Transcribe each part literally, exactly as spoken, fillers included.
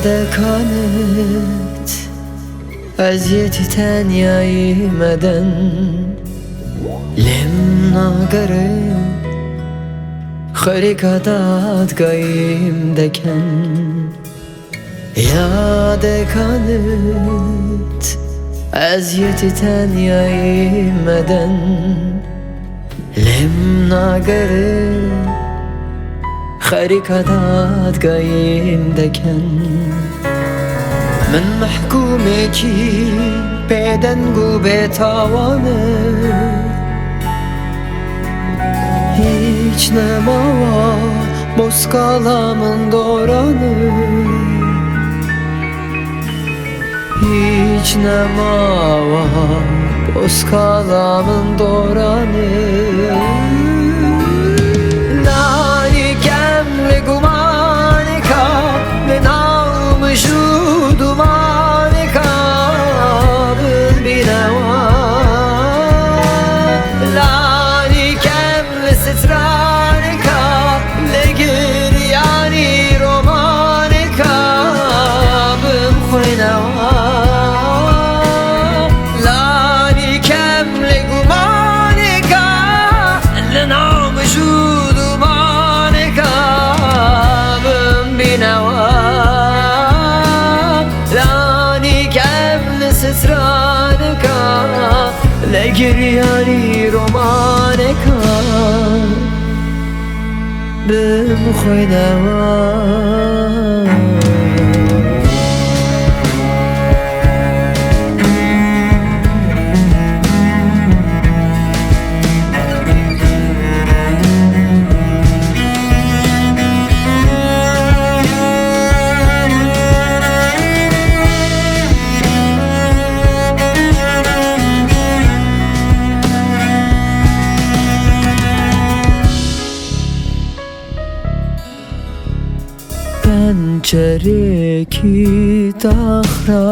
Dekanit, ez yetî tenyayî meden, lêm nagere, xerîka dadgayîm deken. Ya dekanit, ez yetî tenyayî meden, lêm nagere, xerîka dadgayîm deken. Min mehkûmekî bêdeng û bêtawane, hîç nemawa bozkala min dorane. Hîç nemawa bozkala min dorane. Lanî kem li gumaneka, li nav mij û dumaneka bin bînewa. Lanî kem li straneka, li giryanî romaneka bim xwênewa. Lanî kem li gumaneka, li nav mij û dumaneka bim bînewa. Lanî kem li straneka, li giryanî romaneka bim xwênewa. Pencerekî daxra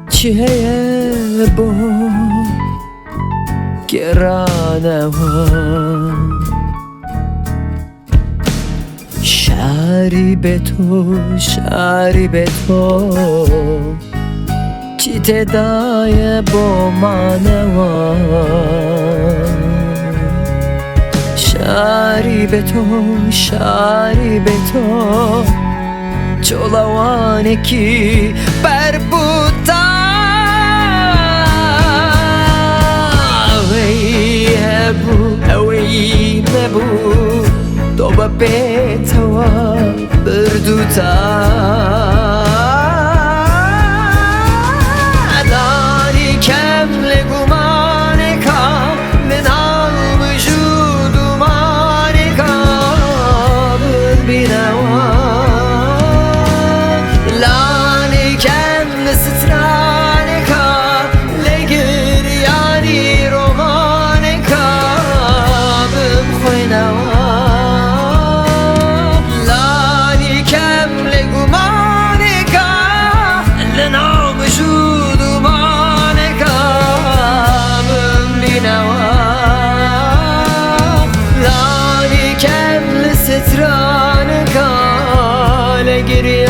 çi heye bo geranewa? Şarî bê to, şarî bê to, çi tê daye bo manewa? Şarî bê to, şarî bê to, çolawanekî berbuta. Ewey hebû, ewey nebû, to be pê tewa birduta. Lanî kem li gumaneka, li nav mij û dumaneka bim bînewa. Lanî kem li straneka, li giryanî romaneka bim xwênewa. Lanî kem li gumaneka, li nav mij û dumaneka bim bînewa. Lanî kem li straneka, li giryanî